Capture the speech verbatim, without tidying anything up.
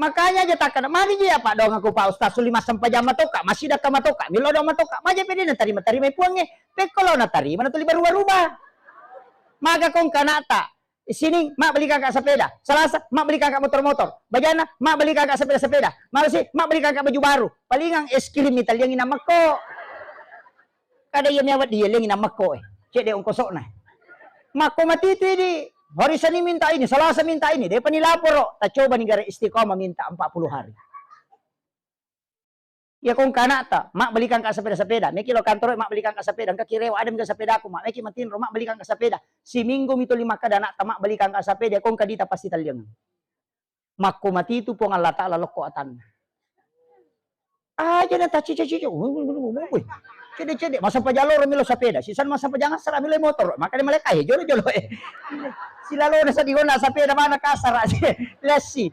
Makanya aja takkeda, magi ji apa dong aku Pak Ustaz, suli massempajang matoka, masih daka matoka, milo dong matoka, maja pede natarima-tarima puangnge, pekko lo natarima natuli baruba-ruba. Maga kong kanata, Isini, mak beli kakak sepeda. Selasa, mak beli kakak motor-motor. Bajana, mak beli kakak sepeda-sepeda. Malosi, mak beli kakak baju baru. Palingang es krim italiang inang mekko. Kada iya miawat dia liang inang mekko eh. Cek deh ongkosokna. Makko mati itu ini. Hari Senin minta ini, Selasa minta ini. Dia pani laporo. Tacoba ni gara istiqomah minta empat puluh hari. Iya kong kanakta, mak belikan kak sepeda-sepeda. Meki lo kantoro, mak belikan kak sepeda. Engka kirewa ada mega sepedaku, mak. Meki matinro, mak belikan kak sepeda. Siminggu mito lima kada anakta, mak belikan kak sepeda. Kong kadita pasti taliang. Makko mati itu Puang Allah Ta'ala lokko atanna. Aja na tacica-cica. Cede-cede, masa pajaloro milo sepeda. Sisan masa pajangan sara milo motor. Makanya maleka eh, jolo-jolo eh. Silalona sadihona sepeda mana kasara. Lesi.